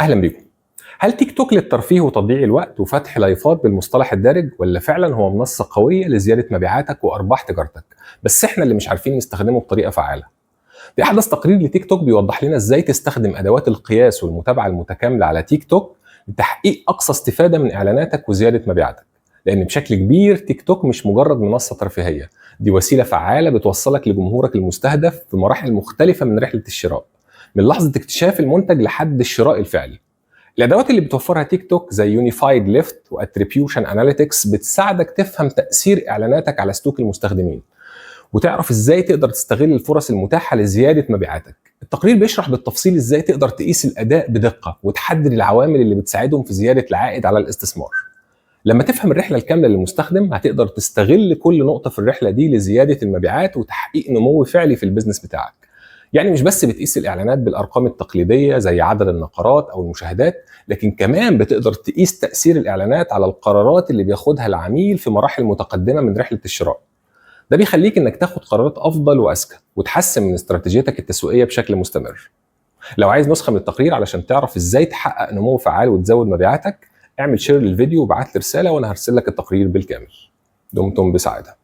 اهلا بيكم. هل تيك توك للترفيه وتضييع الوقت وفتح لايفات بالمصطلح الدارج، ولا فعلا هو منصة قوية لزيادة مبيعاتك وارباح تجارتك، بس احنا اللي مش عارفين نستخدمه بطريقة فعاله؟ في احدث تقرير لتيك توك بيوضح لنا ازاي تستخدم ادوات القياس والمتابعة المتكاملة على تيك توك لتحقيق اقصى استفاده من اعلاناتك وزيادة مبيعاتك. لان بشكل كبير تيك توك مش مجرد منصة ترفيهية، دي وسيلة فعاله بتوصلك لجمهورك المستهدف في مراحل مختلفة من رحله الشراء، من لحظة اكتشاف المنتج لحد الشراء الفعلي. الادوات اللي بتوفرها تيك توك زي Unified Lift و Attribution Analytics بتساعدك تفهم تاثير اعلاناتك على سلوك المستخدمين، وتعرف ازاي تقدر تستغل الفرص المتاحة لزيادة مبيعاتك. التقرير بيشرح بالتفصيل ازاي تقدر تقيس الاداء بدقة وتحدد العوامل اللي بتساعدهم في زيادة العائد على الاستثمار. لما تفهم الرحلة الكاملة للمستخدم هتقدر تستغل كل نقطة في الرحلة دي لزيادة المبيعات وتحقيق نمو فعلي في ال business بتاعك. يعني مش بس بتقيس الاعلانات بالارقام التقليدية زي عدد النقرات او المشاهدات، لكن كمان بتقدر تقيس تاثير الاعلانات على القرارات اللي بياخدها العميل في مراحل متقدمة من رحله الشراء. ده بيخليك انك تاخد قرارات افضل واذكى وتحسن من استراتيجيتك التسويقية بشكل مستمر. لو عايز نسخه من التقرير علشان تعرف ازاي تحقق نمو فعال وتزود مبيعاتك، اعمل share للفيديو وابعت لي رسالة وانا هرسل لك التقرير بالكامل. دمتم بسعادة.